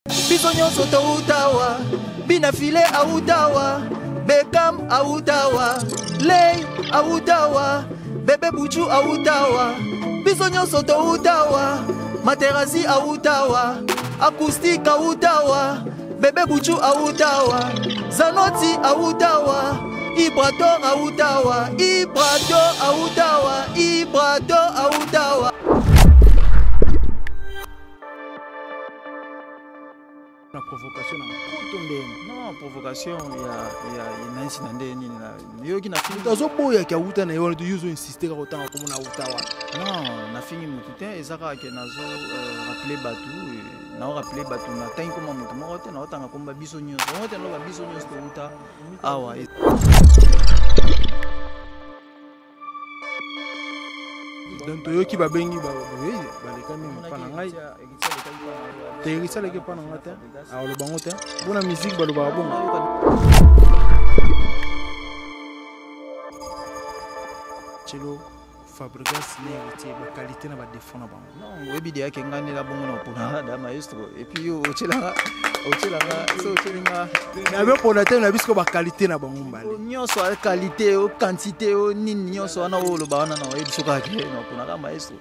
Biso nyonso toutawa, Bina File autawa, Bekam autawa, Lei autawa, Bebe Buchu autawa, biso nyonso toutawa, Materazzi autawa, Acoustique autawa, Bebe Buchu autawa, Zanoti autawa, Ibrator autawa, Ibrator autawa, Ibrator autawa. Na provocation na nkoto ndeni. Non, provocation ya naisi na nde nini na yoki na fingi. Moto azoboyaki awuta na ye wana, yo ozo insiste kaka otanga komona awuta wana. Non, nafingi motu te, eza kaka ke nazo rappeler bato, nao rappeler bato natangi koma motu moko te, naotanga komba biso nyonso yango te, naloba biso nyonso towuta awa. Donc toyoki babengi balekami epa na ngai te, héritier aleki epa na ngai te, aloba yango te mpona musique balobaka bongo. Chelo Fabregas na héritier, baqualité na badefo na bango. Non, oyebi deya ke ngai ndela bongo na opona da maestro, et puis yo otyelanga so otyelinga nabepona te na biso baqualité na bango mbale nyonso, qualité o quantité o nini nyonso wana oyo oloba wana, na oyebi so kaka ke na oponaka maestro.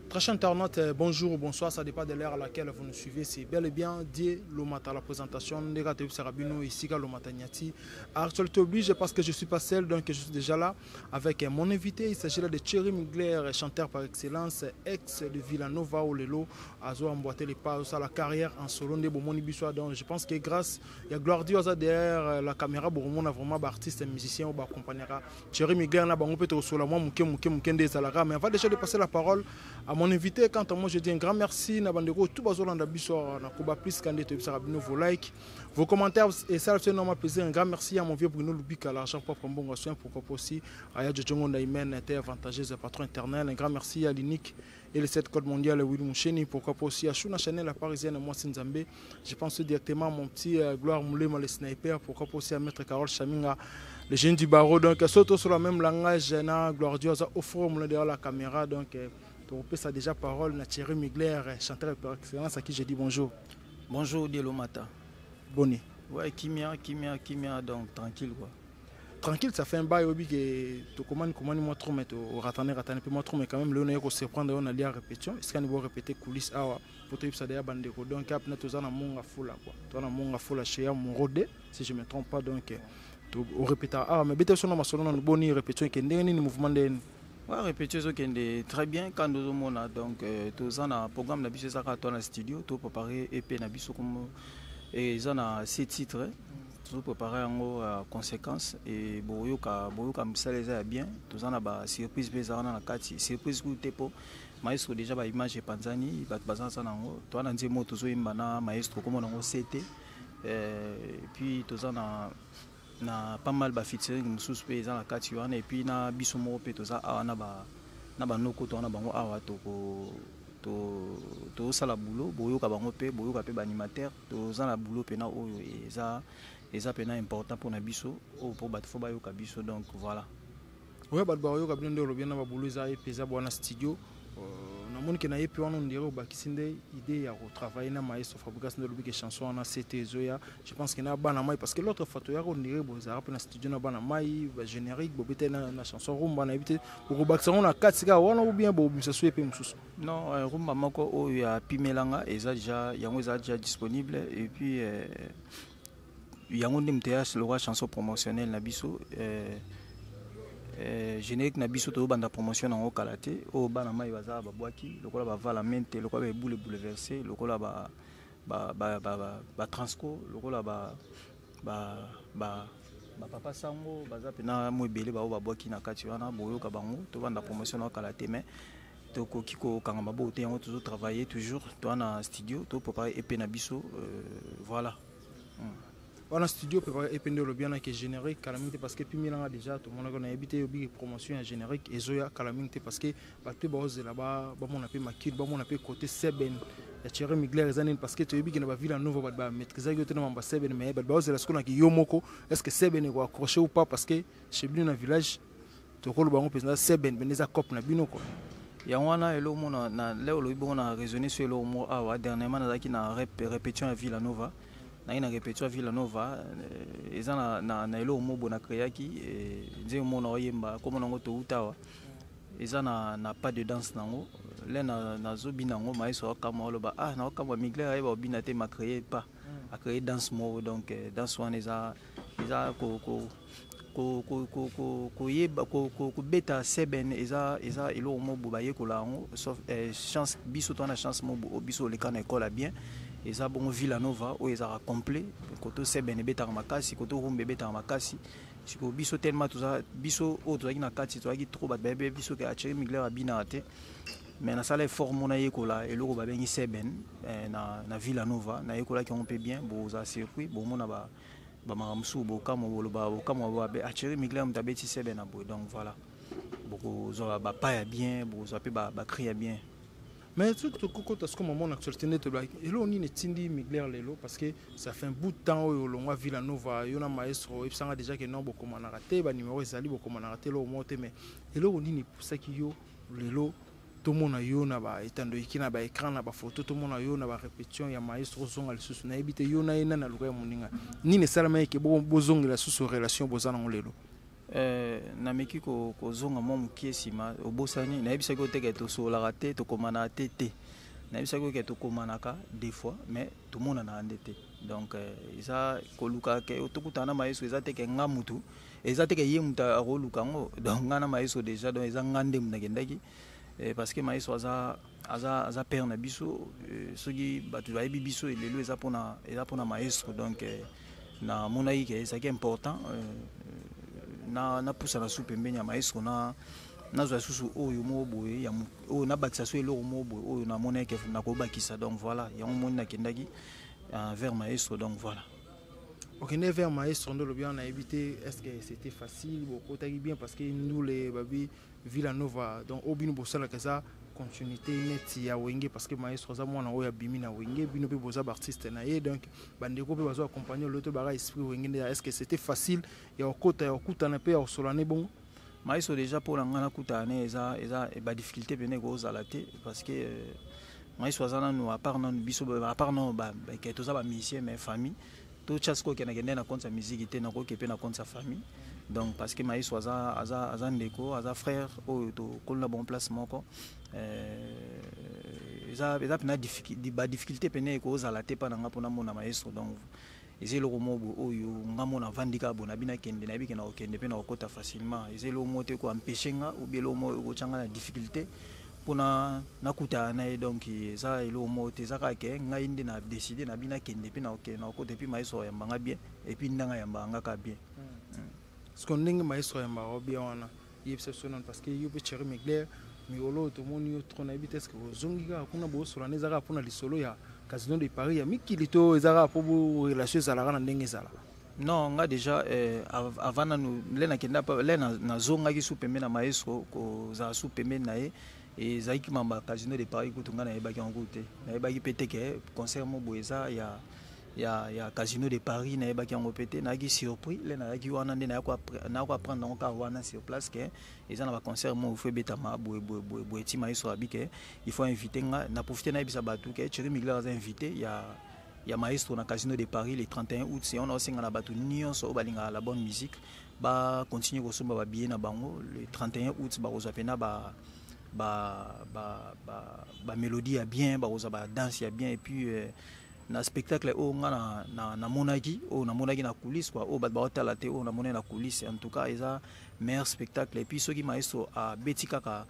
Très chers internautes, bonjour ou bonsoir, ça dépend de l'heure à laquelle vous nous suivez. C'est bel et bien Dieu Lomata, la présentation de Sarabino, ici Lomata Nyati. Actualité oblige parce que je suis pas seul, donc je suis déjà là avec mon invité. Il s'agit là de Thierry Mugler, chanteur par excellence, ex de Villanova Olelo, azo emboîté les pas à la carrière en solo de Bomoni Bissoa. Donc je pense que grâce, il y a Gloire Dieu derrière la caméra, on a vraiment artiste et musicien, on accompagnera Thierry Mugler, na bango peut sur la moi muke muke muke nde ezalaka. Mais avant déjà de passer la parole à mon invité, quant à moi je dis un grand merci na bandeko tout bazolanda biso na Koba Plus kande toyebisaka bino vos likes, vos commentaires et ça fait énormément plaisir. Un grand merci à mon vieux Bruno Lubika, l'argent propre mbongo soin, pourquoi pas aussi à Yadjo Djongo Ndaimen, était avantageuse patron éternel. Un grand merci à l'unique et le 7 code mondial Will Moucheni, pourquoi pas aussi à Chouna Chanel la parisienne, moi Nzambe. Je pense directement à mon petit Gloire Moulema le sniper, pourquoi pas aussi à Maître Carole Chaminga, le jeune du barreau. Donc surtout sur le même langage na Gloire Dieu au forum derrière la caméra. Donc ça déjà parole na Thierry Mugler, chanteur par excellence, à qui je dis bonjour. Bonjour Dieu Lomata. Bonne. Ouais, kimia, kimia, kimia, donc tranquille quoi. Tranquille, ça fait un bail obi que to commande commande moi trop, mais to ratane ratane peu moi trop, mais quand même le on est surprendre, on a lié à répétition. Est-ce qu'on va répéter coulisses awa pour te ça derrière bande donc cap na toza na monga fula quoi. Toi na monga fula chez mon rodé si je me trompe pas, donc to on répéta ah mais bete sono masolo na boni répétition ke ndenge nini mouvement ndeni. Ouais, répétition ezokende très bien quand tozomona, donc toza na programme na biso, ezaka to na studio to préparer EP na biso comme eza na sept titres, tozopréparer yango conséquence et boyoka boyoka mosala eza ya bien. Toza na basurprise mpe eza wana na kati, surprise kutu te mpo maestro déjà baimage epanzani, bato baza naza nango. Toza na nzembo tozoyemba na maestro, komona yango ct, et puis toza na pas mal bafeaturing mosusu mpe eza na kati wana, et puis na biso moko mpe toza awa na banoko to wana bango awa tozosala boulot, boyoka bango mpe boyoka mpe baanimateur. Toza na boulot mpena oyo eza mpena important mpona biso oyo mpo bato fo bayoka biso, donc voilà. Oyo bato bayoka bino nde olobi na baboulot eza ye mpe eza bwana studio. Namoni ke na ye mpe wana ondire obakisi nde idée ya kotravailler na maestro Fabregas, nde olobi ke chanson wana ct ezoya. Je pense que na bana mai, parce que l'autre fois toyaka ondire bozalaka mpe na studio na bana mai bagénérique bobeteli na chanson rumba. Nayebi te bokobakisa yango na kati kaka wana ou bien bobimisa so ye mpe mosusu. Non, rumba moko oyo ya pimelanga eza déjà, yango eza déjà disponible, et puis yango nde moto ya lokwa chanson promotionnelle na biso, générique na biso. Tozobanda promotion nango kala te. Oyo bana mai baza babwaki lokola bavala mente, lokola baebule bouleversé, lokola batransco, lokola bapapa sango, baza mpena mo ebele bao babwaki na kati wana, boyoka bango. Tobanda promotion nango kala te, mais tokoki kokanga maboko te, yango tozotravailler toujours. Toa na studio toprépare EP na biso, voilà. Wana studio préparé EP nde olobi wana ke générique kala mingi te, parce que epimelanga déjà tomonaka. Nayebi te obiki promotion ya générique ezoya kala mingi te, parce que bato mpe baozela bamona mpe makili, bamona mpe côté seben ya Thierry Mugler eza nini, parce que toyebi ke na baville nouveau bato bamaîtrisaki yo te na mambo ya seben, mais bato baozela sikoyo naki yo moko, est ce que seben ekoaccroche ou pas, parce que chez bino na village tokoloba yango mpenza seben pene eza cope na bino quoi. Yango wana eloko mona na leo olobi bongo na raisonner sur eloko moko awa. Dernièrement nazalaki na répétition ya Villa Nova, nayaki na répétition ya Villa Nova, eza na eloko moko boye na créaki nzembo moko na oyemba komona yango touta awa, eza na pas de danse nango le nazobina yango. Maestro akamwa, aloba: "Ah, naokamwa, Migler ayeba obina te, ma créé pas, a créé danse moko." Donc danse wana eza koyeba kobeta seben, eza eloko moko boye bayekola yango, sauf chance biso toza na chance moko boye, biso oleka na ekole ya bien, eza bongo Villa Nova oyo ezalaka complet. Koto seben ebetaka makasi, koto rumba ebetaka makasi. Sikoyo biso tellement toza, biso oyo tozalaki na kati, tozalaki trop, bato bayebi biso ke Thierry Migler abinaka te, mais nasala effort mo nayekola eloko babengi seben na Villa Nova. Nayekolaki yango mpe bien, bozala surpris, bomona bamakambo mosusu, bokamwa, boloba bokamwa, Thierry Migler moto abeti seben na boye. Donc voilà, bokozwa bapas ya bien, bokozwa mpe bacri ya bien. Mais soki tokokota siko mama na actualité nde tolobaki, eloko nini etindi Migler lelo? Parce que ça fait un bout de temps oyo olongwa Villa Nova, yo na maestro oyebisanga déjà ke non, bokomanaka te, banimero ezali, bokomanaka te, eloko moko te. Mais eloko nini epusaki yo lelo tomona yo na baetando eki na baécran, na bafoto, tomona yo na barépétition ya maestro, ozonga lisusu? Nayebi te, yo na ye nani aluka ya moninga? Nini esalama eke bozongela lisusu relation boza nango lelo? Nameki kozonga mwa mokie nsima. Obosani, nayebisaki yo teke tosololaka te, tokomanaka te. Te, nayebisaki yo ke tokomanaka des fois, mais tomonanaka nde te. Donc eza koluka ke tokutana na maestro, eza te ke nga mutu, eza te ke ye mutu akoluka yango. Donc nga na maestro déjà, donc eza nga nde mutu nakendaki, parce que maestro aza père na biso. Soki bato bayebi biso lelo, eza mpona maestro. Donc namonaki ke ezalaki important na napusana su pembeni ya maestro, na nazwa lisusu oyo moko boye oyo nabakisa so eloko moko boye oyo namonaki nakobakisa. Donc voilà, yango moni nakendaki vers maestro. Donc voilà. Okende vers maestro nde olobi wana, nayebi te, est ce que c'était facile? Bokotaki bien? Parce que ndule babi Villa Nova, donc oyo bino bosalaka eza continuité neti ya Wenge, parce que maestro aza mwana oyo abimi na Wenge, bino mpe boza baartiste na ye, donc bandeko mpe bazo accompagne olo to baka esprit Wenge nde. Est ce que c'était facile ya kokota, ya kokutana mpe ya kosola ne bongo? Maestro déjà, mpo na ngai nakutana ne, eza badifficulté pene ekozala te, parce que maestro aza nanu à part nanu biso, à part nanu toza bamusicien, mais famille totya sikoyo okendake nde na compte ya musique te, nakoki mpe na compte ya famille. Donc parce que maestro aza ndeko, aza frère oyo tokoli bon place moko, eza mpena badifficulté pene ekozala te mpa na nga mpona mona maestro. Donc eza eloko moko boye oyo nga mona avandi kaka boye, nabi nakende, nayebi ke na kokende mpe na kokota facilement. Eza eloko moko te koempêche nga ou bien eloko moko ekotya nga na difficulté mpona nakutana na ye. Donc eza eloko moko te, eza kaka ke ngai nde na décide, nabi nakende mpe na kokende, na kokota, et puis maestro ayambanga bien, et puis ndenge ayambaka nga kaka bien. Parce que ndenge maestro ayambaka bien wana, yebisa biso nano, parce que yo mpe Thierry Migler, mikolo oyo tomoni yo trop, nayebi te, est-ce ozongi kaka kuna bosola nde eza kaka mpona lisolo ya Casino de Paris ya mikili to eza kaka mpo bo relation ezalaka na ndenge ezalaka? Non, nga déjà avant nanu le nakenda, le nazongaki su pembeni na maestro, kozala su pembeni na ye, ezalaki mamba Casino de Paris. Kutu ngai nayebaki yango te, nayebaki mpe te ke concert mo boye eza ya Casino de Paris, nayebaki yango mpe te. Nayaki surpris le nayaki wana nde naya koapprendre yango kaka wana sur place ke eza na baconcert mo ifo ebetama boye boye boye boye. Ti maestro abi ke il faut inviter nga, na profite nayebisa bato ke Thierry Migler aza invité ya maestro na Casino de Paris le 31 août. Yango naosenga na bato nyonso oyo balingaka la bonne musique bacontinue kosomba babillet na bango. Le 31 août bakozwa mpena ba bamélodie ya bien, bakozwa badanse ya bien. Et puis na spectacle oyo nga namonaki, oyo namonaki na coulisse quoi, oyo bato baotala te, oyo namonaki na coulisse, en tout cas eza meilleur spectacle. Et puis soki maestro abeti kaka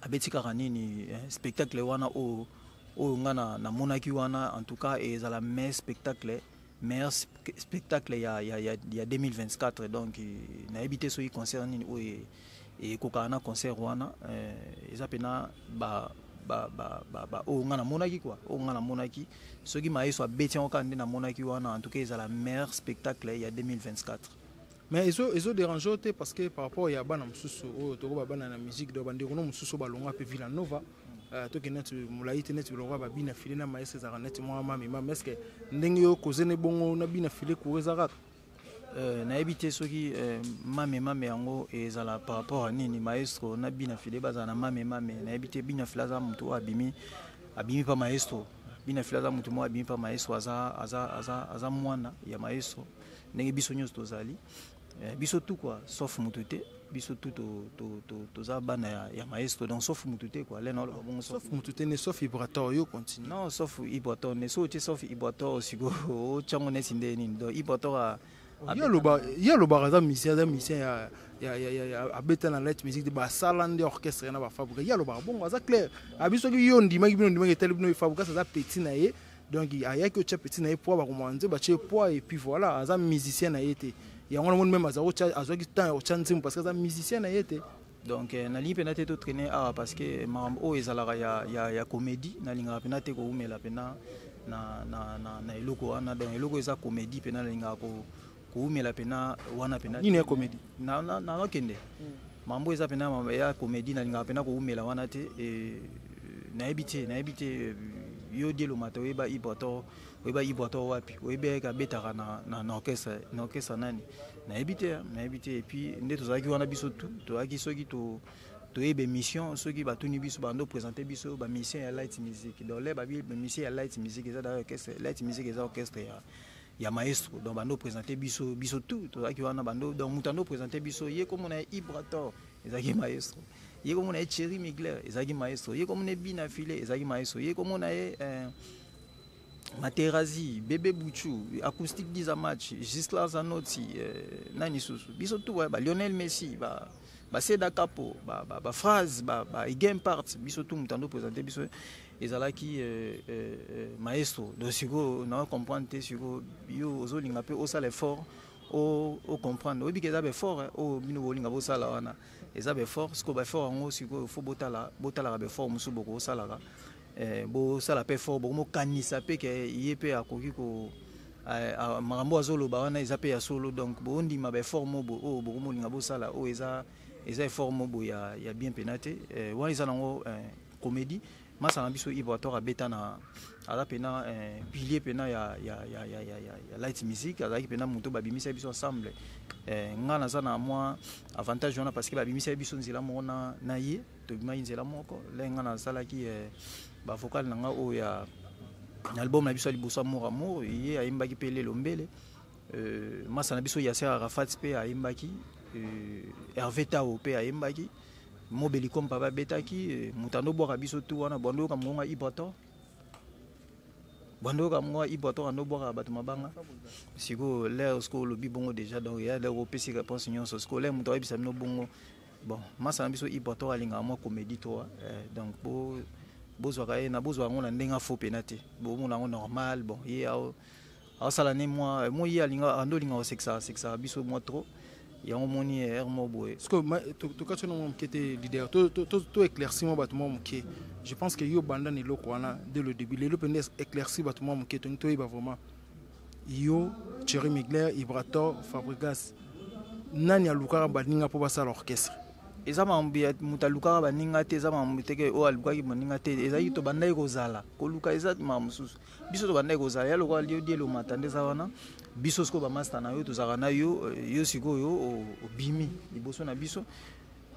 abeti kaka nini, spectacle wana oyo nga namonaki wana, en tout cas ezala meilleur spectacle, meilleur spectacle ya 2024. Donc nayebi te soki concert nini oyo ekokaka na concert wana. Eza mpena ba oyo nga namonaki quoi, oyo nga namonaki, soki maestro abeti yango kaka nde namonaki wana, en tout cas ezala meilleur spectacle ya 2024. Mais ezo dérange te? Parce que par rapport ya bana mosusu oyo tokoba bana na musique, donc bandeko no mosusu oyo balongwa mpe Villa Nova, tokende neti molai te, neti biloko babina file na maestro ezalaka neti mwa mamema. Mais est-ce ndenge yo kozene bongo na bina file cour eza kaka? Nayebi te soki mame mame yango ezala par rapport à nini. Maestro na Bina File bazala na mame mame, nayebi te. Bina File aza motu oyo abimi pa maestro. Bina File aza motu moko abimi pa maestro, aza mwana ya maestro ndenge biso nyonso tozali. Biso tout quoi, sauf motu te. Biso tout toza bana ya maestro, donc sauf motu te quoi. Lena oloba bongo. Sauf motu te ne, sauf Ibrator. Yo continue. Non, sauf Ibrator ne, so otie sauf Ibrator sikoyo, otyango neti nde nini? Donc Ibrator Ye alobaka aza musicien, aza musicien ya abeta na Light Music, basala nde orchestre na bafabrika. Ye alobaka bongo, aza clair. Abi soki yo ndimaki, bino ndimaki, etali bino. Fabregas aza petit na ye, donc ayaki otya petit na ye poids, bakoma nze batie poids et puis voilà. Aza musicien na ye te. Yango namoni même azwaki temps ya kotya nzembo parce que aza musicien na ye te. Donc nalingi mpena te totraîne awa parce que makambo oyo ezalaka ya comédie. Nalingaka mpena te koumela mpena na eloko wana. Donc eloko eza comédie mpena, nalingaka koumela mpena wana mpena. Nini ya comédie? Nanokende mambo eza mpena ya comédie, nalingaka mpena koumela wana te. Nayebi te, nayebi te. Yo die lomata, oyeba Ibrator, oyeba Ibrator wapi? Oyebi ayeke abetaka na orchestre nani? Nayebi te, nayebi te. Et puis nde tozalaki wana, biso tu tozalaki, soki toyeba émission, soki batuni biso, bando présente biso bamusicien ya Light Music. Donc le babi bamusicien ya Light Music eza da orchestre. Light Music eza orchestre ya maestro. Donc bando présente biso, biso tout tozalaki wana. Bando donc moto ando présente biso, ye komona ye Ibrator, ezalaki maestro. Ye komona ye Thierry Migler, ezalaki maestro. Ye komona ye Bina File, ezalaki maestro. Ye komona ye Materazi, Bebe Buchu, Acoustique Diza Match, Gisla Zanotti, nani susu, biso tout, ba Lionel Messi, ba Seda Capo, ba phrase, ba game part, biso tout moto ando présente biso ezalaki maestro. Donc sikoyo na comprendre te. Sikoyo yo ozolinga mpe osala effort ocomprendre, oyebi ke eza baeffort oyo bino bolinga bosala wana, eza baeffort. Sikoyo baeffort yango, sikoyo fo botala, botalaka baeffort mosusu bokosalaka. Bosala mpe effort, bokomokanisa mpe ke ye mpe akoki ko makambo azoloba wana eza mpe ya solo. Donc bondima baeffort mo boye oyo bokomolinga bosala, oyo eza effort mo boye ya bien mpena te. Wana eza nango comédie. Masa na biso Ibrator abeta na, aza mpena pilier mpena ya Light Music. Azalaki mpena moto babimisa biso ensemble. Nga naza na mwa avantage wana parce que babimisa biso nzela moko na ye, tobimaki nzela moko. Le nga nasalaki bavocal na nga oyo ya na album na biso ya liboso, Amour Amour. Ye ayembaki mpe Lelo Mbele. Masa na biso Yasser Arafat mpe ayembaki, Hervé Tao mpe ayembaki, Mobeli Kompa babetaki. Moto andobwaka biso tu wana, bando oyoka mongonga Ibrator, bando oyoka mongonga Ibrator andobwaka bato mabanga. Sikoyo lere sikoyo olobi bongo déjà, donc ya lere opesi réponse nyonso. Sikoyo lere moto ayebisa bino bongo. Bon, masa na biso Ibrator alingaka mwa comédie to, donc bo bozwaka ye na bozwa yango na ndenge afo pena te, bomona yango normal. Bon, ye aosala ne mwa mo, ye alinga ando olinga kosekisaka sekisaka biso mwa trop. Yango moni ere mo boye. Parce que tokati na mwa moke te, leader, to éclairci mwa bato mwa moke. Je pense que yo banda na eloko wana dès le début. Lelo mpenza éclairci bato mwa moke, tongi toyeba vraiment: yo, Thierry Migler, Ibrator, Fabregas, nani alukaka baninga mpo basala orchestre? Eza makambo ya moto alukaka baninga te. Eza makambo teke oyo alukaki baninga te. Ezalaki tobandaki kozala. Koluka eza makambo mosusu. Biso tobandaki kozala ya lokola dio dielomata nde eza wana. Biso sikoyo bamaster na yo, tozalaka na yo. Yo sikoyo obimi liboso na biso,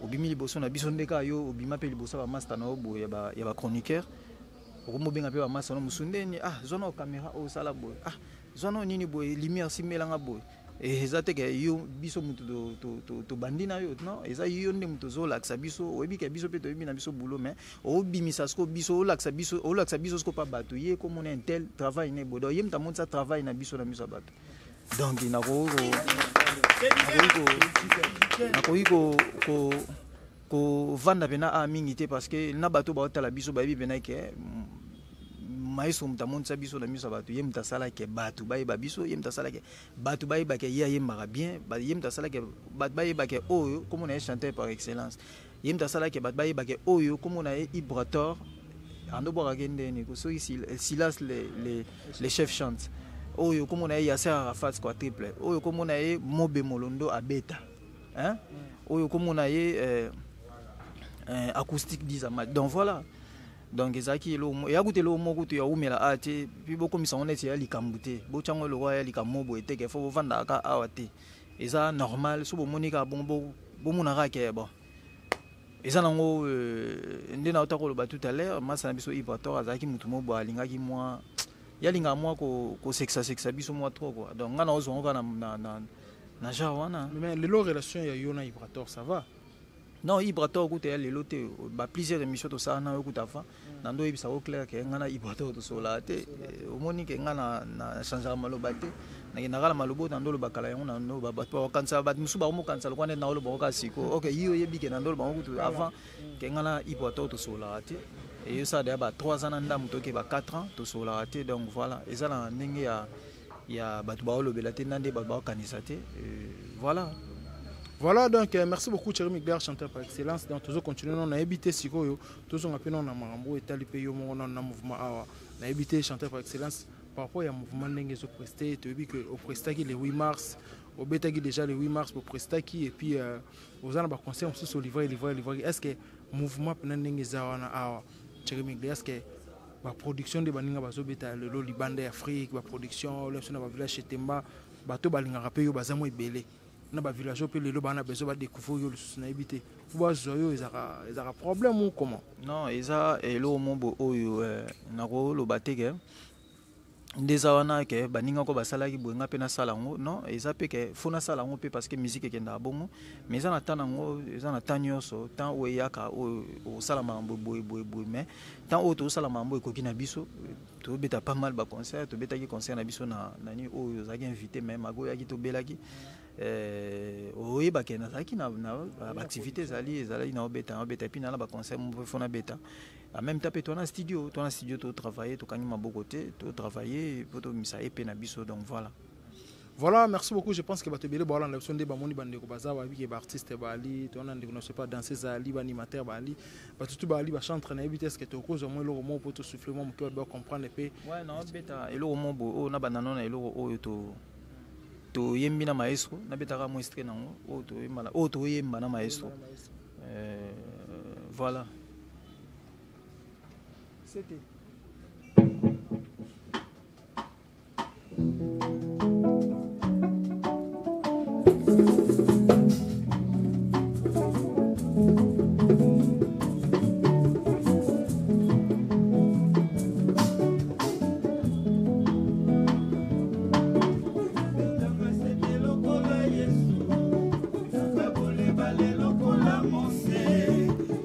obimi liboso na biso nde kaka yo obima mpe liboso ya bamaster na yo boye ya bachroniqueur. Okomobenga mpe bamaster na mosusu ndeni: "Ah, zwa na caméra oyo, osala boye. Ah, zwa na nini boye, lumière, simelanga boye." Eza te ke yo biso motu tobandi na yo. Non, eza yo nde moto ozolakisa biso. Oyebi ke biso mpe toyebi na biso boulot, mais obimisa siko biso, olakisa biso, olakisa biso siko mpa bato. Ye komona un tel travail ne boye. Donc ye moto amonisa travail na biso na miso ya bato. Donc nakoki kovanda mpena a mingi te parce que na bato baotala biso bayebi mpena ke maestro moto amonisa biso na miso ya bato. Ye moto asalaki bato bayeba biso, ye moto asalaki bato bayebaka ye ayembaka bien, ye moto asalaki bato bayebaka oyo komona ye chanteur par excellence, ye moto asalaki bato bayebaka oyo komona ye Ibrator andobwakaki ndeni soki Silas le chef chante, oyo komona ye Yasser Arafat quadruple, oyo komona ye Mobe Molondo abeta, hein? Oyo komona ye acoustique dizama. Donc voilà. Donc ezalaki eloko eya kutu eloko moko kutu ya umela awa te, puis bokomisa yango neti ya likambo te, botya yango eloko ya likambo moko boye te ke fo bovandaka kaka awa te. Eza normal so bomoni kaka bongo, bomona kaka ke bon eza nango. Nde nauta koloba tout à l'heure, masa na biso Ibrator azalaki motu moko boye, alingaki mwa ye alingaka mwa kosekisasekisa biso mwa trop quoi. Donc ngai naozwa yango kaka na genre wana. Mais lelo relation ya yo na Ibrator, ça va? Non, Ibrator kuta ya lelo te, ba plusieurs émissions tosala na yo kuta avant na ndo oyebisa ko clair ke ngai na Ibrator tosolaka te. Omoni ke ngai na changeaka maloba te, nakendaka na maloba oyo na ndo olobakala yango na ndo. Bato bakanisa, bato mosusu bakomokanisa lokwa nde na oloba kaka sikoyo. Ok, ye oyebi ke na ndo oloba yango kutu avant ke ngai na Ibrator tosolaka te. Eyosala deya ba 3 ans na ndambo, toke ba 4 ans tosolaka te. Donc voilà, eza na ndenge ya bato baolobela te, na nde bato baokanisa te. Voilà. Voilà, donc merci beaucoup Thierry Mugler, chanteur par excellence. Donc toujours continuer non na éviter sikoyo, toujours ngapi non na makambo etali pe yo moko non na mouvement awa. Na éviter chanteur par excellence par rapport ya mouvement ndenge zo prester, to yebi que au prestaki le 8 mars, au betaki déjà le 8 mars pour prestaki et puis aux ana ba concert mosusu livré livré livré. Est-ce que mouvement pena ndenge za wana awa Thierry Mugler, est-ce que ba production de baninga bazo beta lelo libanda ya Afrique, ba production le na ba village Temba, bato balingaka pe yo baza mo ebele na ba village pe lelo bana besoin ba découvrir yo lisusu, nayebi te fo bazwa yo, ezalaka problème ou comment? Non, eza eloko mo oyo nakoloba te ke nde eza wana ke baninga ko basalaki boye, nga mpe nasala yango. Non, eza mpe ke fo nasala yango mpe parce que musique ekendaka bongo, mais eza na temps nango, eza na temps nyonso, temps oyo eyaka oyo osala makambo boye boye boye. Mais temps oyo tozosala makambo ekoki na biso, tobeta pas mal baconcert. Tobetaki concert na biso na nani oyo ozalaki invité, mais mago oyaki, tobelaki. Oyebake nazalaki na baactivité, ezalaki na obeta na obeta, et puis na baconcert mo fo nabeta en même temps mpe toa na studio, toa na studio, totravaille, tokangi maboko te, totravaille po tobimisa ye mpe na biso. Donc voilà. Voilà, merci beaucoup. Je pense que bato ebele balanda biso nde bamoni bandeko baza bayebi ke baartiste bali towana, ndeko na pas danseuse ali, baanimateur bali, bato tu bali, bachantre. Nayebi te, est-ce tokozwa mwa eloko moko po tosouffle mwa moke, bato bacomprendre mpe? Ouais, naobeta eloko mo boye oyo na bandano na eloko oyo to toyembi na maestro. Nabetaka mwa extrait nango oyo toyemba na maestro. Voilà. C'était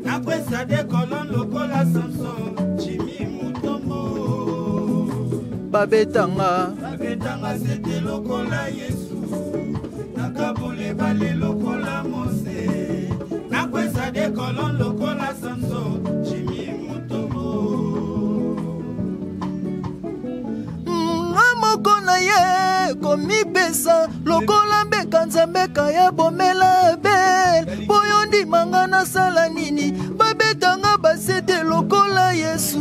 Nakwesa de kolon lokola Samson, Jimi Mutombo. Babetanga, babetanga sete lokola Yesu, nakabole bale lokola Mose, nakwesa de kolon lokola Samson, Jimi Mutombo. Nga moko na ye komipesa lokola mbeka, nzambe ya bomela bel mpo yo ndimanga nasala nini? Babetanga basete lokola Yesu,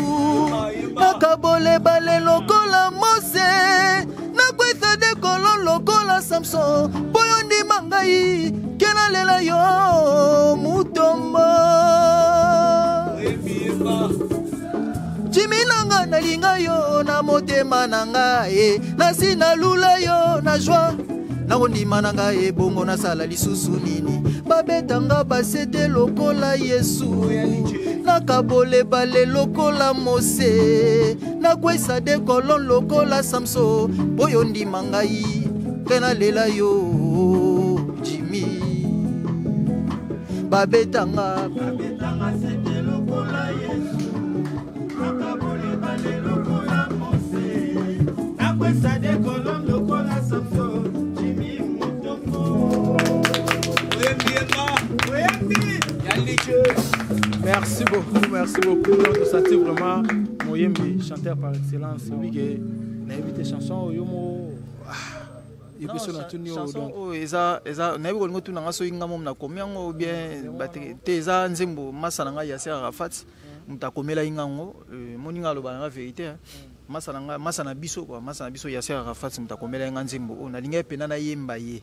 nakabole bale lokola Mose, nakwesa dekolo lokola Samson mpo yo ndima ngai ke nalela yo Mutombo. Jimi na nga, nalinga yo na motema na ngai, nasi nalula yo na joie, nakondima na ngai ebongo nasala lisusu nini? Babetanga basete lokola Yesu, nakabole bale lokola Mose, nakwesa de kolon lokola Samso mpo yo ndima ngai mpe nalela yo Jimi. Babetanga, babetanga sete lokola Yesu, nakabole bale lokola Mose, nakwesa de kolon lokola Samson, Jimi Mutombo. Oyembi. Merci beaucoup, merci beaucoup. Donc, tosenti vraiment moyembi, chanteur par excellence. Obi ke nayebi te chanson oyo mo epeso na tuni oyo. Chanson oyo eza nayebi kolinga otuna nga soki nga momo nakomi yango ou bien te. Eza nzembo masa na ngai Yasser Arafat moto akomelaki nga yango. Moni nga aloba na nga vérité, hein. Masa na nga, masa na biso quoi, masa na biso Yasser Arafat moto akomelaki nga nzembo oyo. Nalingaki mpena nayemba ye.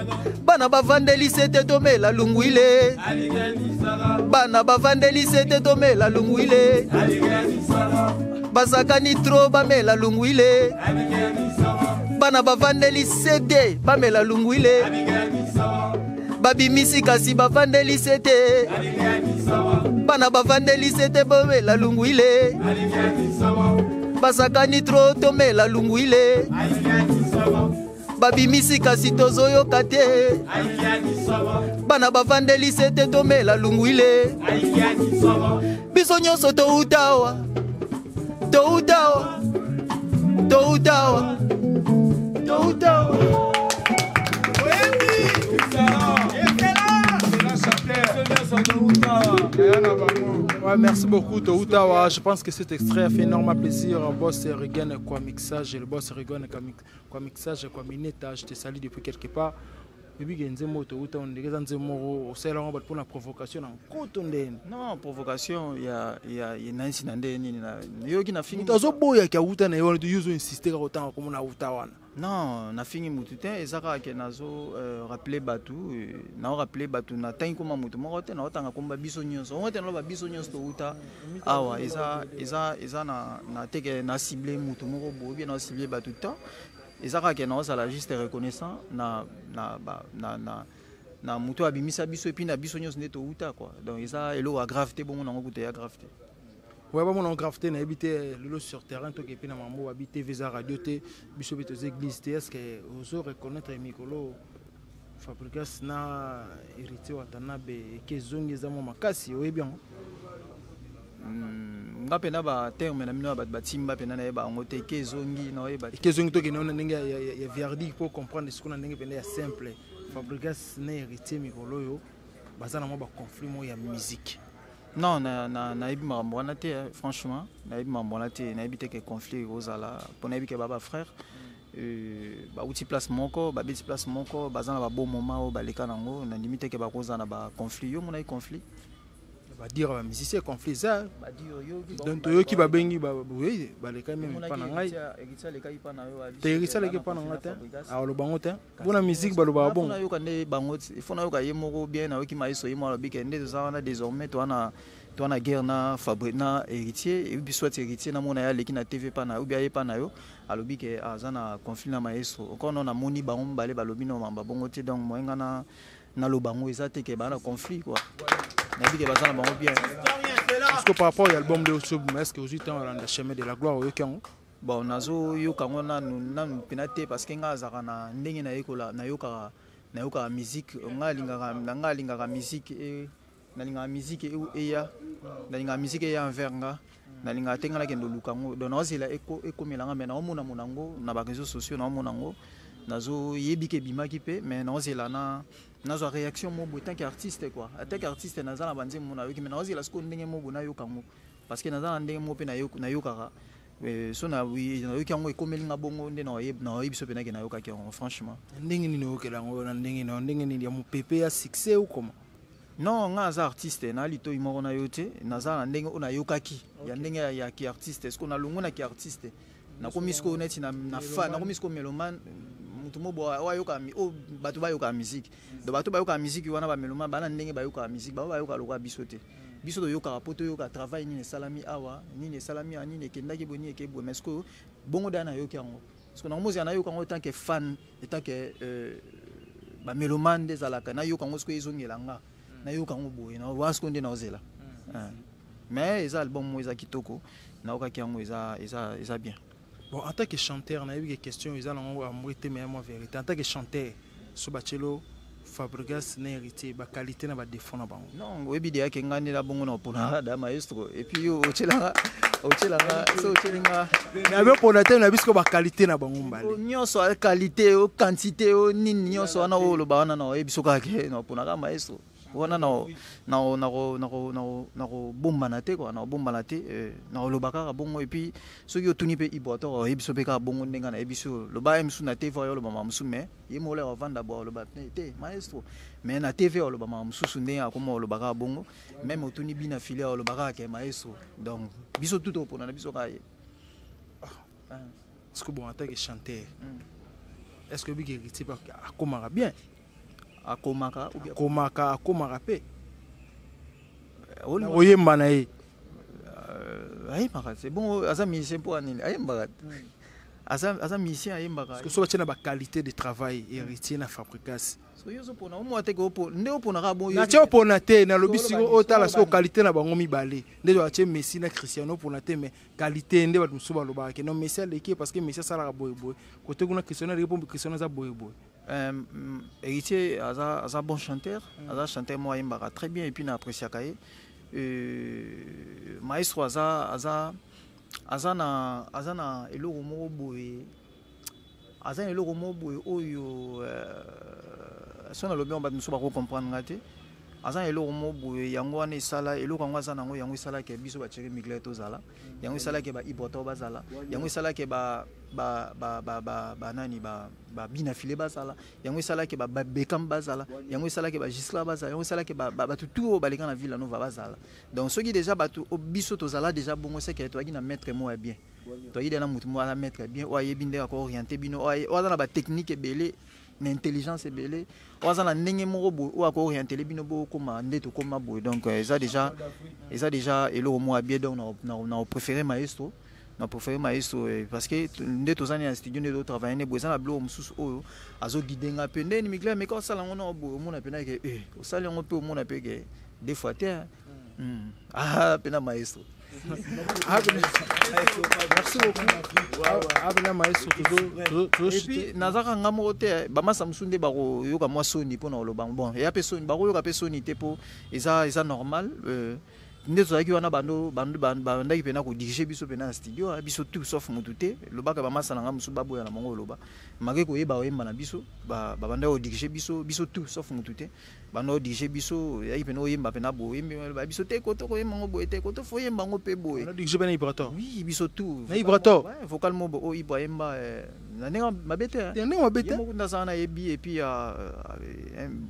Bana bavandeli sete tomela lungwile. Bana bavandeli sete tomela lungwile. Basakani tro bamela lungwile. Bana bavandeli sete bamela lungwile. Babimisi kasi bavandeli sete. Bana bavandeli sete bamela lungwile. Basakani tro tomela lungwile. Babimisi kasi tozoyoka te. Bana bavandeli sete tomela lungwile. Biso nyonso touta awa. Touta awa. Touta awa. Touta awa. Ouais, merci beaucoup Toutawa. Je pense que cet extrait a fait énormément plaisir au boss Regan quoi mixage, le boss Regan quoi mixage quoi mineta, je te salue depuis quelque part. Ebi ke nzembo touta on ndenge eza nzembo moko osala yango bato mpona provocation na nkoto ndeni. Non, provocation ya ya ya nansi na nde nini na yoki na fingi moto azoboyaki awuta na ye wana, yo ozo insiste kaka otanga komona awuta wana. Non, nafingi mutu te, eza kaka ke nazo rappeler bato, nao rappeler bato natangi koma mutu moko te, naotanga komba biso nyonso. Ongo te naloba biso nyonso touta awa, eza eza eza na na teke na cible mutu moko boye, bien na cible bato te. Eza kaka ke naozala juste reconnaissant na na ba na na na mutu abimisa biso et puis na biso nyonso nde touta quoi. Donc eza eloko ya grave te, bongo nango kuta ya grave te. Ouais, bon, on grave te nayebi te lelo sur terrain toke mpe na mambo babi TV eza radio te, biso mpe toza église te. Est ce que ozo reconnaître mikolo Fabrigas na Héritier Watanabe eke ezongi eza mwa makasi, oyebi yango? Nga mpena ba terme na bino ya bato batimba mpena nayeba yango te, eke ezongi naoyeba te. Eke ezongi tokende na ndenge ya verdict po comprendre sikoyo na ndenge mpena ya simple. Fabrigas na Héritier mikolo oyo baza na mwa ba conflit moko ya musique. Non, nayebi makambo wana te, franchement nayebi makambo wana te, nayebi te ke conflit ekozala mpo nayebi ke ba ba frère bauti place moko, babeti place moko, baza na ba bon moment oyo baleka nango, nandimi te ke bakozala na ba conflit. Yo monaki conflit? Badire ba musicien conflit eza. Donc toyoki babengi oui, baleka meme epa na ngai. Te, Héritier aleki epa na ngai te, aloba yango te. Mpona musique balobaka bongo. Nayoka nde bango, il faut nayoka ye moko bien, nayoki maestro ye moko alobi ke nde toza wana désormais towana towana guerre na Fabrice na Héritier, et puis soit Héritier namona ye aleki na TV pa na yo, ou bien ye pa na yo, alobi ke aza na conflit na maestro. Encore non, namoni bango mibale balobi no mamba bongo te, donc moyen nga na naloba yango eza te ke baa na conflit quoi. Nayebi ke baza na bango bien. Parce que par rapport à l'album de Osobu, est-ce que ozwi temps olanda Chemin de la gloire oyoki yango? Bon, nazoyoka yango nanu nanu mpena te, parce que nga azalaka na ndenge nayekola, nayokaka nayokaka musique, nga alingaka nga alingaka musique e nalingaka musique e eya, nalingaka musique eya envers nga, nalingaka te nga nakende oluka yango. Donc naozela ekomela nga, mais naomona mona yango na ba réseaux sociaux, naomona yango, nazoyebi ke ebimaki mpe, mais naozela na nazwa réaction moko boye tant qu'artiste quoi. En tant qu'artiste naza na banzembo nayoki, mais naozela sikoyo ndenge moko boye nayoka yango, parce que naza na ndenge moko mpe nayokaka. So nayoki yango ekomeli nga bongo nde nayebi biso mpe nake nayokaki yango franchement. Ndenge nini oyokela yango na ndenge na ndenge nini ya mopepe ya succès ou comment? Non, nga aza artiste na litoi moko na yo te, naza na ndenge oyo nayokaki ya ndenge ya ki artiste. Est-ce que nalongo na ki artiste nakomi sikoyo neti na fa, nakomi sikoyo mélomane, motu mo bo oyo ayokaka oyo bato bayokaka musique. Donc bato bayokaka musique wana ba mélomane bana ndenge bayokaka musique, bango bayokaka lokola biso te. Biso toyokaka po toyoka travail nini esalami awa, nini esalami awa, nini ekendaki boye, nini ekei boye. Mais sikoyo bongo da nayoki yango. Parce que nakomozela nayoka yango tant que fan, tant que ba mélomane nde ezalaka, nayoka yango sikoyo ezongela nga. Nayoka yango boye, na wana sikoyo nde naozela. Mais eza album moko eza kitoko, nayokaki yango eza, eza, eza bien. Bon, en tant que chanteur, nayebi ke question eza nango amour te, mais moi vérité. En tant que chanteur, so bachelo Fabregas na Héritier, ba qualité na ba défaut na bango. Non, oyebi deya ke ngani na bongo na pona da maestro et puis yo otielanga otielanga so otielinga. Na be pona te na biso ba qualité na bango mbale. Nyonso a qualité o quantité o nini nyonso wana o loba wana na oyebi soka ke na pona ka maestro. Wana na na na na na na ko bombana te quoi, na bombana te, na loba kaka bongo et puis soki otuni pe Ibrator oyebi so pe kaka bongo ndenga na yebi so loba ye musu na TV oyo loba mamusu mais ye mola ya vanda bo loba te maestro mais na TV oyo loba mamusu ndenge akoma loba kaka bongo même otuni bina filet oyo loba kaka ke maestro donc biso tout opona na biso kaka ye. Parce que bon, en tant que chanteur, est-ce que Big Héritier akomaka bien? Akomaka ou bien? Akomaka, akomaka mpe oyemba na ye. Ayembaka, c'est bon, aza musicien. Mpo anini ayembaka? Aza musicien, ayembaka. Parce que so batie na baqualité de travail, Héritier na Fabregas? So yo ozopona omwa te ke nde oponaka bon? Natie opona te, nalobi siko otala siko qualité na bango mibale, nde batie Messi na Cristiano. Opona te, mais qualité nde bato mosusu balobaka ke non, Messi aleki parce que Messi asalaka boyeboye, kote kuna Cristiano aleki mpo Cristiano aza boyeboye. Héritier aza bon chanteur, aza chanteur moko ayembaka très bien et puis na appréciaka ye. Maestro aza na eloko moko boye, aza na eloko moko boye oyo so nalobi yango, bato mosusu bakocomprendre nga te. Aza na eloko moko boye, yango wana esala eloko yango aza nango, yango esalaki biso bathierry migler tozala, yango esalaki baibrator bazala, yango esalaki banani, babina file bazala, yango esalaki babekam bazala, yango esalaki bagisla bazala, yango esalaki bato tu oyo baleka na Villa Nova bazala. Donc soki déjà bato biso tozala déjà bongo, seke toyaki na maître moko ya bien, toyaki déjà na motu moko aza maître bien, oyo ayebi ndenge akooriente bino, oyo aza na batechnique ebele, na intelligence ebele, oyo aza na ndenge moko boye oyo akoorientele bino bokóma nde tokóma boye. Donc eza déjà eloko moko ya bien. Donc na opréféré maestro, na préféré maestro, parce que nde toza na studio, nde totravaille nde boye, eza na biloko mosusu oyo azoguide nga mpe ndeni mikila meka osala yango na boye, omona mpena ke osali yango mpe omona mpe ke des fois te. Ah, mpena maestro. Merci beaucoup, abena maestro. Et puis nazaka nga moko te, bamasa mosusu nde bakoyoka mwa soni mpona koloba. Bon, eya mpe soni, bakoyoka mpe soni te mpo eza normal. Nde tozalaki wana, bandaki mpena kodirige biso mpena na studio, biso tout sauf motu te. Lobaka bamasa na nga mosusu baboya na bango koloba make koyeba oyemba na biso, babandaki kodirige biso, biso tout sauf motu te. Banda odirige biso, eyaki mpena oyemba mpena boye, oyemba biso te, koto koyemba ngo boye te, koto fo oyemba ngo mpe boye. Dirige mpe na Ibrator? Oui, biso tout. Na Ibrator? Vocal mo oyo Ibra ayemba na ndenge mabe te. Na ndenge mabe te. Moko ndazala nayebi. Et puis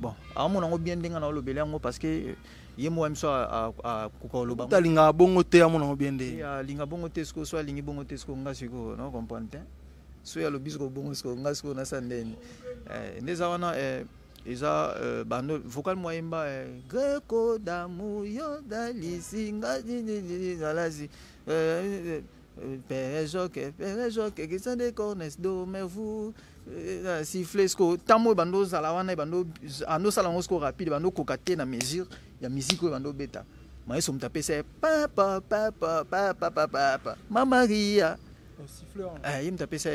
bon, aomona yango bien ndenge na olobela yango, parce que ye moko miso akoka koloba. Alingaka bongo te, amona yango bien nde. Alinga bongo te. Sikoyo so alingi bongo te, sikoyo nga sikoyo na comprendre te. So alobi sikoyo bongo, sikoyo nga sikoyo nasala ndeni nde eza wana? Eza bando vocal mo ayemba greco d'amour yo dalisinga zalasi Père Jacques, Père Jacques, qui sont des cornes dormez-vous siffler. Siko ntango oyo bando ozala wana, bando andosala yango siko rapide, bando okoka te na mesure ya musique oyo bando obeta. Maestro moto apesa ye papa papa papa papa papa mamaria, ye moto apesa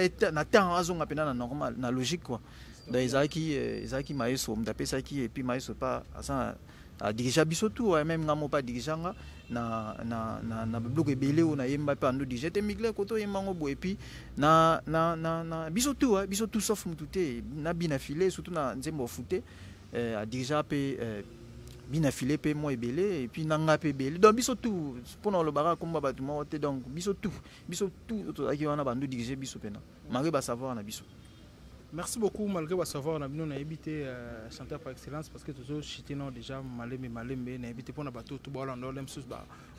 ye na temps azonga mpena na normal, na logique quoi. Donc ezalaki maestro moto apesaki. Et puis maestro pa aza adirigea biso tout, même nga moko mpe adirigea nga na biloko ebele oyo nayemba mpe ando dirige te migle koto oyemba yango boye. Et puis na biso tout, biso tout sauf mutu te, na bina file, surtout na nzembo fute, adirigea mpe bina file mpe mwa ebele, et puis na nga mpe ebele. Donc biso tout, mpona olobaka komba bato moko te, donc biso tout tozalaki wana, bando dirige biso mpena malgré basavoir na biso. Merci beaucoup. Malgré basavoir na bino, nayebi te, chanteur par excellence, parce que tozochite no déjà malembe malembe, nayebi te mpona bato to baolanda ole mosusu,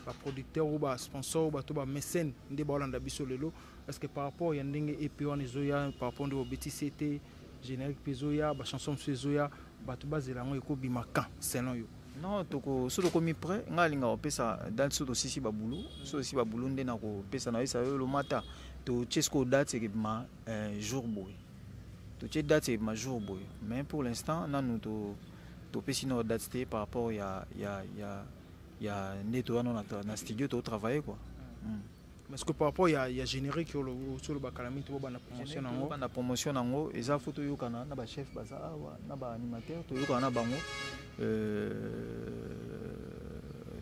baproducteur ou basponsor ou bato bamécène nde baolanda biso lelo, parce que par rapport ya ndenge EP wana ezoya, par rapport nde bobetisi ete générique mpe ezoya, bachanson mosusu ezoya, bato bazela yango ekobima quand selon yo? Non, toko so tokomi prêt, ngai alinga kopesa date so tosisi babulu, so tosisi babulu nde na kopesa na yesa yo lomata. Totie sikoyo date ekebima jour boye, totie date ekebima jour boye, mais pour l'instant nanu topesi no date te par rapport ya nde toya no na studio totravaille quoi. Parce que par rapport ya générique oyo olobaka na mingi, tobanda promotion nango? Banda promotion nango eza fo toyokana na bachef baza awa, na baanimateur, toyokana na bango.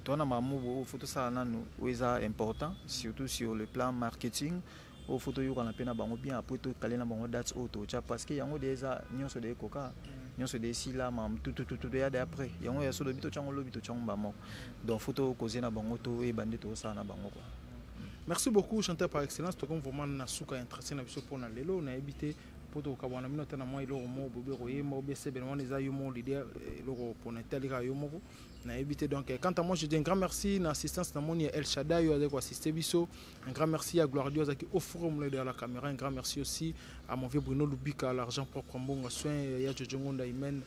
Toza na makambo oyo fo tosala nanu, oyo eza important surtout sur le plan marketing, oyo fo toyokana mpe na bango bien, après tokale na bango date oyo totya, parce que yango de eza nyonso de ekoka nyonso de esila makambo tutututu ya de après yango ya so lobi totyango, lobi totyango bamoko. Donc fo tokoze na bango, toyeba nde tokosala na bango quoi. Merci beaucoup, chanteur par excellence. Tokomi vraiment na suka ya entretien na biso mpona lelo. Nayebi te. mpo tokokabwana bino ata na mwa eloko moko bobe koyemba obe sebene wana eza yo moko leader eloko pona etali kaka yo moko nayebi te. Donc quant à moi, je dis un grand merci na assistance na moni ya El Shaddai oyo azali koassiste biso. Un grand merci à Gloire Dieu azalaki au forum derrière la caméra. Un grand merci aussi à mon vieux Bruno Lubika, l'argent propre mbongo soin ya Jojo Ngonda Imen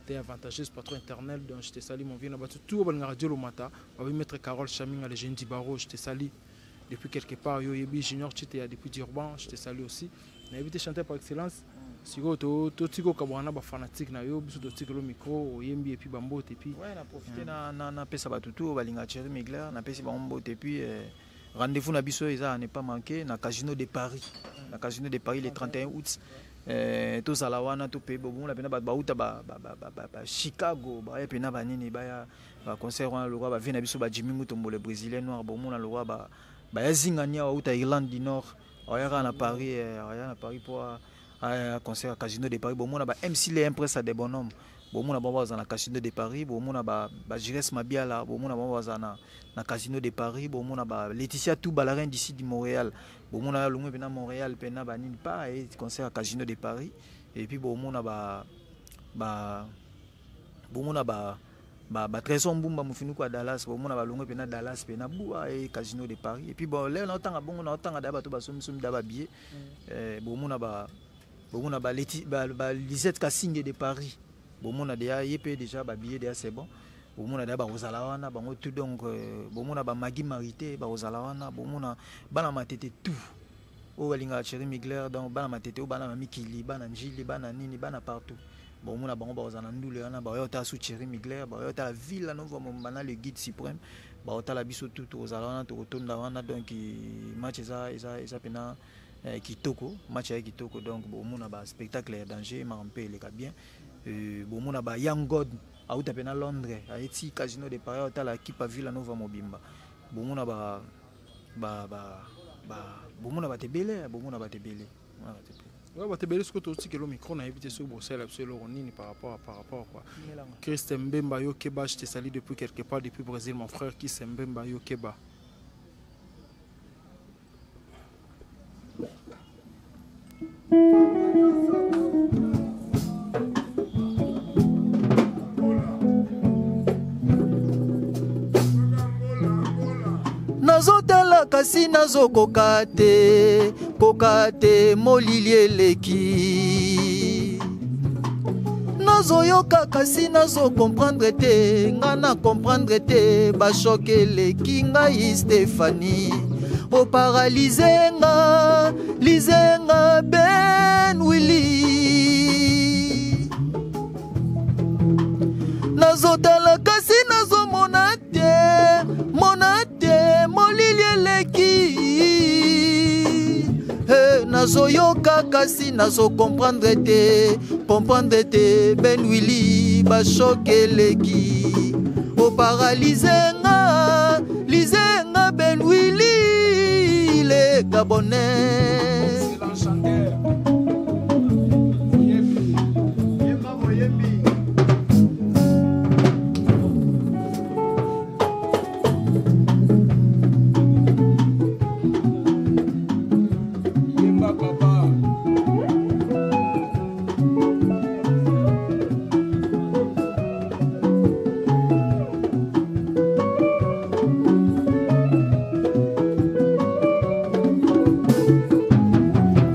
t'es avantageuse, patron éternel. Donc je te salue, mon vieux. Na bato tout balingaka Dieu Lomata babi maître Carole Chaminga, le jeune Dibaro, je te salue depuis quelque part. Yo yebi Junior Chite depuis Durban, je te salue aussi. Nayebi te, chanteur par excellence, sikoyo totiki okabwana na bafanatique na yo, biso totikelo micro, oyembi et puis bambote et puis Ouais, na profite na napesa bato tu oyo balingaka Thierry Migler, napesi bango mbote et puis rendez-vous na biso eza à ne pas manquer na Casino de Paris, na Casino de Paris le 31 août. Tozala wana tope bobomona mpena bato bauta ba Chicago, baya mpena banini, baya baconcert wana lokwa bavie na biso ba Jimmy Mutombo, le Brésilien noir. Bomona lokwa baya zingani awa auta Irlande du Nord, ayaka na Paris, aya na Paris po aya concert ya Casino de Paris. Bomona ba MC Le Impresa de Bonhomme, bomona bango baza na Casino de Paris. Bomona ba Gires Mabiala, bomona bango baza na Casino de Paris. Bomona ba Laetitia Touba, la reine d'ici du Montréal, bomona ya longwe mpena Montréal mpena banini pa e concert ya Casino de Paris. Et puis bomona ba bomona ba Trésor Mbumba mofinuku ya Dallas, bomona balongwe mpena Dallas mpena buwa e Casino de Paris. Et puis bon, lelo naotanga bongo, naotanga da bato basomisomi da babillet. Bomona ba Lisette Kasinge de Paris, bomona deya ye mpe déjà babillet deya, c'est bon. Bomona deya bakozala wana bango tout. Donc bomona ba Magi Marité bakozala wana, bomona bana Matete tout oyo balingaka Thierry Migler. Donc bana Matete oyo, bana Mamikili, bana Njili, bana nini, bana partout, bomona bango bakozala na ndule wana, baoya otala su Thierry Migler, baoya otala Villa Nova Mombana, le guide suprême, baotala biso tout. Tokozala wana, tokotonda wana. Donc match eza mpena kitoko, match ya kitoko. Donc bomona ba spectacle ya danger, maka mpe eleka bien. Bomona ba Young God auta mpe na Londres, ayeti Casino de Paris, otala ekipe ya Villa Nova mobimba. Bomona ba ba ba bomona bato ebele, bomona bato ebele, bomona bato ebele. Ouais, bato ebele. Soki totikelo micro, nayebi te soki bosala biso eloko nini par rapport quoi. Christ Mbemba Yokeba, je te salue depuis quelque part, depuis Brésil, mon frère Chris Mbemba Yokeba. Nazotala kasi nazokoka te, koka te, molili eleki. Nazoyoka kasi nazokomprendre te, nga na comprendre te, bachoc eleki ngai. Stefani oparalize nga, lize nga. Ben Willi, nazotala kasi nazomona te, mona te, molili eleki. Hey, nazoyoka kasi nazokomprendre te, comprendre te. Ben Willi, bachoc eleki, oparalize nga, lize nga. Ben Willi le Gabonais. Chanteur. Moyembi. Yemba moyembi. Yemba papa.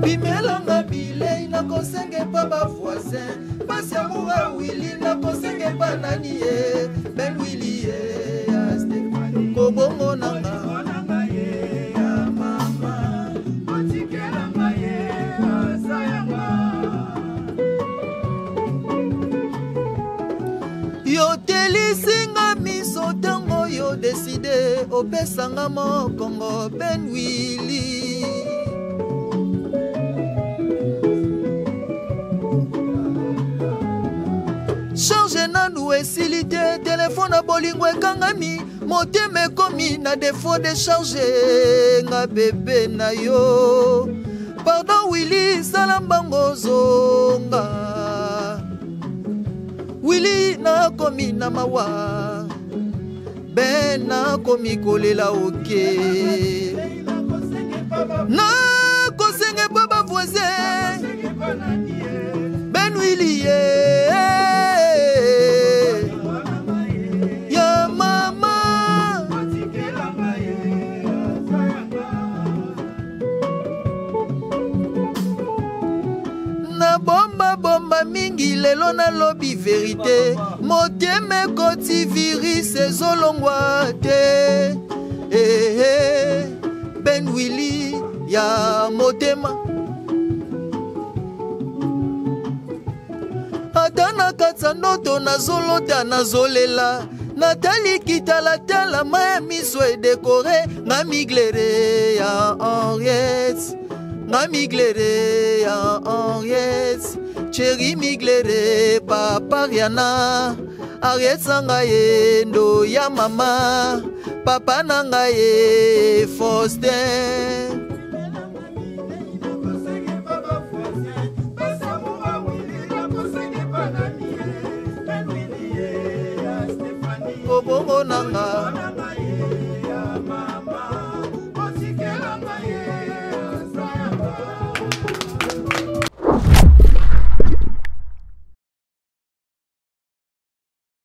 Bimelanga bilei, nakosenga epa bavoisin. Pasi ya mura Wili, nakosenga epa nani ye? Ben Wili ye ya Stefani, kobongo nanga. Nanga ye ya mama. Otikelanga ye asayanga. Yotelisinga miso ntango yo décider opesanga mokongo. Ben Wili, charge nanu esili te, telefone na bolingo ekangami, motema ekomi na défaut de charge. Nga bebe na yo, pardon Wili, sala mbango zonga. Wili, nakomi na mawa, ben nakomi kolela. Oke, nakosenga epa bavoisin. Benwili ye ya mama. Na bomba bomba mingi lelo nalobi verite, motema ekoti virus ezolongwa te. Eh, eh, Ben Willy ya motema. Ata na kati ya ndoto nazolota, nazolela, natali kitalatala, ma ya miso edekore nga miglere ya Henriette, nga miglere ya Henriette Cheri, miglere papa Riana, Henriette na ngai ye ndo ya mama, papa na ngai ye Faustin.